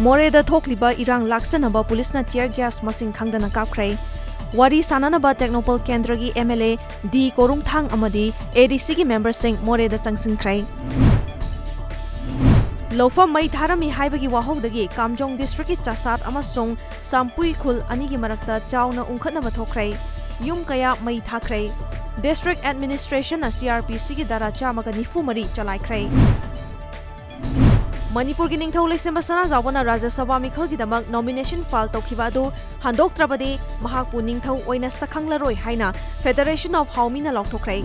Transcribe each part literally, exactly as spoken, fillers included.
ꯃꯣꯔꯦꯗ ꯊꯣꯛꯂꯤꯕ ꯏꯔꯥꯡ ꯂꯥꯛꯁꯟꯅꯕ ꯄꯨꯂꯤꯁꯅ tear gas ꯃꯁꯤꯡ ꯈꯪꯗꯅ ꯀꯥꯞꯈ꯭ꯔꯦ꯫ ꯋꯥꯔꯤ ꯁꯥꯅꯅꯕ ꯇꯦꯡꯅꯧꯄꯜ ꯀꯦꯟꯗ꯭ꯔꯒꯤ MLA ꯗꯤ ꯀꯣꯔꯨꯡꯊꯥꯡ ꯑꯃꯗꯤ ADCꯒꯤ memberꯁꯤꯡ ꯃꯣꯔꯦꯗ ꯆꯪꯁꯤꯟꯈ꯭ꯔꯦ꯫ ꯂꯧꯐꯝ ꯃꯩ ꯊꯥꯔꯝꯃꯤ ꯍꯥꯏꯕꯒꯤ ꯋꯥꯍꯧꯗꯒꯤ ꯀꯥꯝꯖꯣꯡ districtꯀꯤ ꯆꯥꯁꯥꯠ ꯑꯃꯁꯨꯡ ꯁꯥꯝꯄꯨꯏ ꯈꯨꯜ ꯑꯅꯤꯒꯤ ꯃꯔꯛꯇ ꯆꯥꯎꯅ ꯎꯪꯈꯠꯅꯕ ꯊꯣꯛꯈ꯭ꯔꯦ꯫ ꯌꯨꯝ ꯀꯌꯥ ꯃꯩ ꯊꯥꯈ꯭ꯔꯦ꯫ District administrationꯅ CrPCꯒꯤ ꯙꯥꯔꯥ ꯆꯥꯝꯃꯒ ꯅꯤꯐꯨ ꯃꯔꯤ ꯆꯂꯥꯏꯈ꯭ꯔꯦ꯫ ꯃꯅꯤꯄꯨꯔꯒꯤ ꯅꯤꯡꯊꯧ ꯂꯩꯁꯦꯝꯕ ꯁꯅꯥꯖꯥꯎꯕꯅ ꯔꯥꯖ꯭ꯌ ꯁꯚꯥ ꯃꯤꯈꯜꯒꯤꯗꯃꯛ nomination file ꯇꯧꯈꯤꯕ ꯑꯗꯨ ꯍꯟꯗꯣꯛꯇ꯭ꯔꯕꯗꯤ ꯃꯍꯥꯛꯄꯨ ꯅꯤꯡꯊꯧ ꯑꯣꯏꯅ ꯁꯛꯈꯪꯂꯔꯣꯏ ꯍꯥꯏꯅ Federation of Howmiꯅ ꯂꯥꯎꯊꯣꯛꯈ꯭ꯔꯦ꯫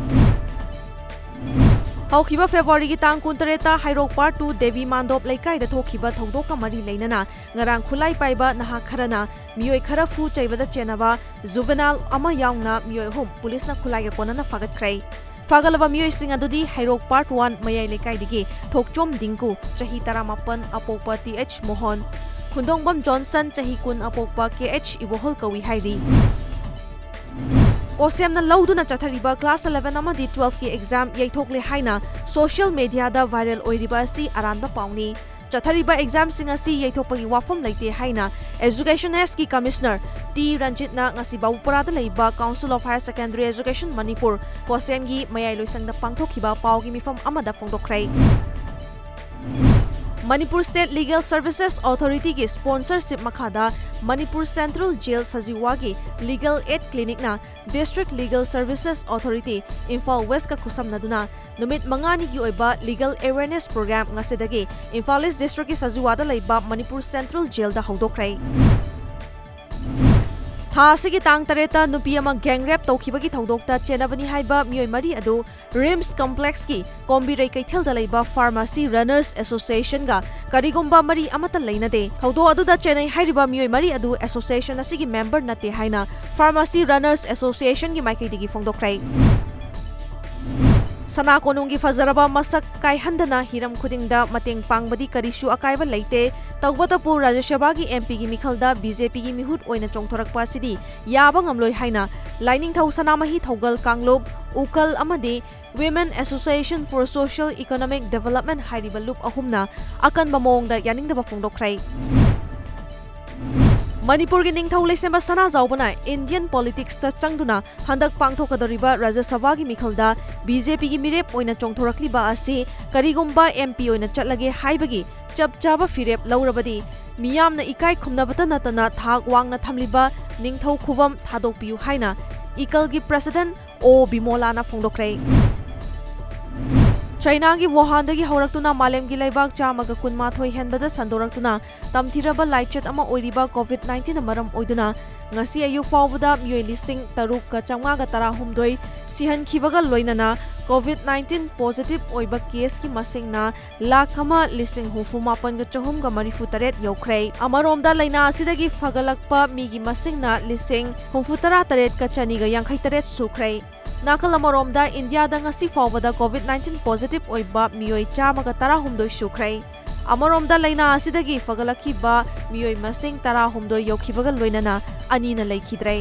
ꯍꯧꯈꯤꯕ Februaryꯒꯤ ꯇꯥꯡ ꯀꯨꯟꯇꯔꯦꯠꯇ ꯍꯩꯔꯣꯛ Part two ꯗꯦꯕꯤ ꯃꯥꯟꯗꯣꯞ ꯂꯩꯀꯥꯏꯗ ꯊꯣꯛꯈꯤꯕ ꯊꯧꯗꯣꯛꯀ ꯃꯔꯤ ꯂꯩꯅꯅ ꯉꯔꯥꯡ ꯈꯨꯠꯂꯥꯏ ꯄꯥꯏꯕ ꯅꯍꯥ ꯈꯔꯅ ꯃꯤꯑꯣꯏ ꯈꯔ ꯐꯨ ꯆꯩꯕꯗ ꯆꯦꯟꯅꯕ juvenile ꯑꯃ ꯌꯥꯎꯅ ꯃꯤꯑꯣꯏ ꯑꯍꯨꯝ ꯄꯨꯂꯤꯁꯅ ꯈꯨꯠꯂꯥꯏꯒ ꯀꯣꯟꯅꯅ ꯐꯥꯒꯠꯈ꯭ꯔꯦ꯫ ꯐꯥꯒꯠꯂꯕ ꯃꯤꯑꯣꯏꯁꯤꯡ ꯑꯗꯨꯗꯤ ꯍꯩꯔꯣꯛ Part One ꯃꯌꯥꯏ ꯂꯩꯀꯥꯏꯗꯒꯤ ꯊꯣꯛꯆꯣꯝ ꯗꯤꯡꯀꯨ, ꯆꯍꯤ ꯇꯔꯥꯃꯥꯄꯟ, ꯑꯄꯣꯛꯄ ꯇꯤ ꯑꯩꯆ ꯃꯣꯍꯟ, ꯈꯨꯟꯗꯣꯡꯕꯝ ꯖꯣꯟꯁꯟ, ꯆꯍꯤ ꯀꯨꯟ, ꯑꯄꯣꯛꯄ ꯀꯦ ꯑꯩꯆ ꯏꯕꯣꯍꯜ ꯀꯧꯏ ꯍꯥꯏꯔꯤ꯫ ꯀꯣꯁꯦꯝꯅ ꯂꯧꯗꯨꯅ ꯆꯠꯊꯔꯤꯕ class eleven ꯑꯃꯗꯤ twelveꯀꯤ exam ꯌꯩꯊꯣꯛꯂꯦ ꯍꯥꯏꯅ social mediaꯗ viral ꯑꯣꯏꯔꯤꯕ ꯑꯁꯤ ꯑꯔꯥꯟꯕ ꯄꯥꯎꯅꯤ꯫ ꯆꯠꯊꯔꯤꯕ examꯁꯤꯡ ꯑꯁꯤ ꯌꯩꯊꯣꯛꯄꯒꯤ ꯋꯥꯐꯝ ꯂꯩꯇꯦ ꯍꯥꯏꯅ Education Sꯀꯤ Commissioner ꯇꯤ ꯔꯟꯖꯤꯠꯅ ꯉꯁꯤ ꯕꯥꯕꯨꯄꯨꯔꯥꯗ ꯂꯩꯕ Council of Higher Secondary Education Manipur, ꯀꯣꯁꯦꯝꯒꯤ ꯃꯌꯥꯏ ꯂꯣꯏꯁꯪꯗ ꯄꯥꯡꯊꯣꯛꯈꯤꯕ ꯄꯥꯎꯒꯤ ꯃꯤꯐꯝ ꯑꯃꯗ ꯐꯣꯡꯗꯣꯛꯈ꯭ꯔꯦ꯫ Manipur State Legal Services Authorityꯒꯤ sponsorship ꯃꯈꯥꯗ Manipur Central Jail ꯁꯖꯤꯋꯥꯒꯤ Legal Aid Clinicꯅ District Legal Services Authority, Imphal Westꯀ ꯈꯨꯠꯁꯝꯅꯗꯨꯅ ꯅꯨꯃꯤꯠ ꯃꯉꯥꯅꯤꯒꯤ ꯑꯣꯏꯕ Legal Awareness Program ꯉꯁꯤꯗꯒꯤ ꯏꯝꯐꯥꯜ East Districtꯀꯤ ꯁꯖꯤꯋꯥꯗ ꯂꯩꯕ ꯃꯅꯤꯄꯨꯔ Central Jailꯗ ꯍꯧꯗꯣꯛꯈ꯭ꯔꯦ꯫ ꯊꯥ ꯑꯁꯤꯒꯤ ꯇꯥꯡ ꯇꯔꯦꯠꯇ ꯅꯨꯄꯤ ꯑꯃ gang rape ꯇꯧꯈꯤꯕꯒꯤ ꯊꯧꯗꯣꯛꯇ ꯆꯦꯟꯅꯕꯅꯤ ꯍꯥꯏꯕ ꯃꯤꯑꯣꯏ ꯃꯔꯤ ꯑꯗꯨ RIMS Complexꯀꯤ ꯀꯣꯝꯕꯤꯔꯩ ꯀꯩꯊꯦꯜꯗ ꯂꯩꯕ Pharmacy Runners Associationꯒ ꯀꯔꯤꯒꯨꯝꯕ ꯃꯔꯤ ꯑꯃꯠꯇ ꯂꯩꯅꯗꯦ꯫ ꯊꯧꯗꯣꯛ ꯑꯗꯨꯗ ꯆꯦꯟꯅꯩ ꯍꯥꯏꯔꯤꯕ ꯃꯤꯑꯣꯏ ꯃꯔꯤ ꯑꯗꯨ association ꯑꯁꯤꯒꯤ member ꯅꯠꯇꯦ ꯍꯥꯏꯅ Pharmacy Runners Associationꯒꯤ ꯃꯥꯏꯀꯩꯗꯒꯤ ꯐꯣꯡꯗꯣꯛꯈ꯭ꯔꯦ꯫ ꯁꯅꯥ ꯀꯣꯅꯨꯡꯒꯤ ꯐꯖꯔꯕ ꯃꯁꯛ ꯀꯥꯏꯍꯟꯗꯅ ꯍꯤꯔꯝ ꯈꯨꯗꯤꯡꯗ ꯃꯇꯦꯡ ꯄꯥꯡꯕꯗꯤ ꯀꯔꯤꯁꯨ ꯑꯀꯥꯏꯕ ꯂꯩꯇꯦ꯫ ꯇꯧꯕꯇꯕꯨ ꯔꯥꯖ꯭ꯌ ꯁꯚꯥꯒꯤ M P ꯒꯤ ꯃꯤꯈꯜꯗ B J P ꯒꯤ ꯃꯤꯍꯨꯠ ꯑꯣꯏꯅ ꯆꯣꯡꯊꯣꯔꯛꯄ ꯑꯁꯤꯗꯤ ꯌꯥꯕ ꯉꯝꯂꯣꯏ ꯍꯥꯏꯅ ꯂꯥꯏꯅꯤꯡꯊꯧ ꯁꯅꯥꯃꯍꯤ ꯊꯧꯒꯜ ꯀꯥꯡꯂꯨꯞ, ꯎꯀꯜ ꯑꯃꯗꯤ Women Association for Social Economic Development ꯍꯥꯏꯔꯤꯕ ꯂꯨꯞ ꯑꯍꯨꯝꯅ ꯑꯀꯟꯕ ꯃꯑꯣꯡꯗ ꯌꯥꯅꯤꯡꯗꯕ ꯐꯣꯡꯗꯣꯛꯈ꯭ꯔꯦ꯫ ꯃꯅꯤꯄꯨꯔꯒꯤ ꯅꯤꯡꯊꯧ ꯂꯩꯁꯦꯝꯕ ꯁꯅꯥꯖꯥꯎꯕꯅ Indian politics ꯇ ꯆꯪꯗꯨꯅ ꯍꯟꯗꯛ ꯄꯥꯡꯊꯣꯛꯀꯗꯧꯔꯤꯕ ꯔꯥꯖ꯭ꯌ ꯁꯚꯥꯒꯤ ꯃꯤꯈꯜꯗ B J P ꯒꯤ ꯃꯤꯔꯦꯞ ꯑꯣꯏꯅ ꯆꯣꯡꯊꯣꯔꯛꯂꯤꯕ ꯑꯁꯤ ꯀꯔꯤꯒꯨꯝꯕ M P ꯑꯣꯏꯅ ꯆꯠꯂꯒꯦ ꯍꯥꯏꯕꯒꯤ ꯆꯞ ꯆꯥꯕ ꯐꯤꯔꯦꯞ ꯂꯧꯔꯕꯗꯤ ꯃꯤꯌꯥꯝꯅ ꯏꯀꯥꯏ ꯈꯨꯝꯅꯕꯇ ꯅꯠꯇꯅ ꯊꯥꯛ ꯋꯥꯡꯅ ꯊꯝꯂꯤꯕ ꯅꯤꯡꯊꯧ ꯈꯨꯕꯝ ꯊꯥꯗꯣꯛꯄꯤꯌꯨ ꯍꯥꯏꯅ ꯏꯀꯜꯒꯤ president ꯑꯣ ꯕꯤꯃꯣꯂꯥꯅ ꯐꯣꯡꯗꯣꯛꯈ꯭ꯔꯦ꯫ ꯆꯩꯅꯥꯒꯤ ꯋꯨꯍꯥꯟꯗꯒꯤ ꯍꯧꯔꯛꯇꯨꯅ ꯃꯥꯂꯦꯝꯒꯤ ꯂꯩꯕꯥꯛ ꯆꯥꯝꯃꯒ ꯀꯨꯟꯃꯥꯊꯣꯏ ꯍꯦꯟꯕꯗ ꯁꯟꯗꯣꯔꯛꯇꯨꯅ ꯇꯝꯊꯤꯔꯕ ꯂꯥꯏꯆꯠ ꯑꯃ ꯑꯣꯏꯔꯤꯕ COVID nineteen ꯅ ꯃꯔꯝ ꯑꯣꯏꯗꯨꯅ ꯉꯁꯤ ꯑꯌꯨꯛ ꯐꯥꯎꯕꯗ ꯃꯤꯑꯣꯏ ꯂꯤꯁꯤꯡ ꯇꯔꯨꯛꯀ ꯆꯥꯝꯃꯉꯥꯒ ꯇꯔꯥꯍꯨꯝꯗꯣꯏ ꯁꯤꯍꯟꯈꯤꯕꯒ ꯂꯣꯏꯅꯅ COVID nineteen positive ꯑꯣꯏꯕ case ꯀꯤ ꯃꯁꯤꯡꯅ ꯂꯥꯈ ꯑꯃ ꯂꯤꯁꯤꯡ ꯍꯨꯝꯐꯨ ꯃꯥꯄꯟꯒ ꯆꯍꯨꯝꯒ ꯃꯔꯤꯐꯨ ꯇꯔꯦꯠ ꯌꯧꯈ꯭ꯔꯦ꯫ ꯑꯃꯔꯣꯝꯗ ꯂꯥꯏꯅꯥ ꯑꯁꯤꯗꯒꯤ ꯐꯒꯠꯂꯛꯄ ꯃꯤꯒꯤ ꯃꯁꯤꯡꯅ ꯂꯤꯁꯤꯡ ꯍꯨꯝꯐꯨ ꯇꯔꯥ ꯇꯔꯦꯠꯀ ꯆꯅꯤꯒ ꯌꯥꯡꯈꯩ ꯇꯔꯦꯠ ꯁꯨꯈ꯭ꯔꯦ꯫ ꯅꯥꯀꯜ ꯑꯃꯔꯣꯝꯗ ꯏꯟꯗꯤꯌꯥꯗ ꯉꯁꯤ ꯐꯥꯎꯕꯗ COVID nineteen positive ꯑꯣꯏꯕ ꯃꯤꯑꯣꯏ ꯆꯥꯝꯃꯒ ꯇꯔꯥꯍꯨꯝꯗꯣꯏ ꯁꯨꯈ꯭ꯔꯦ꯫ ꯑꯃꯔꯣꯝꯗ ꯂꯥꯏꯅꯥ ꯑꯁꯤꯗꯒꯤ ꯐꯒꯠꯂꯛꯈꯤꯕ ꯃꯤꯑꯣꯏ ꯃꯁꯤꯡ ꯇꯔꯥꯍꯨꯝꯗꯣꯏ ꯌꯧꯈꯤꯕꯒ ꯂꯣꯏꯅꯅ ꯑꯅꯤꯅ ꯂꯩꯈꯤꯗ꯭ꯔꯦ꯫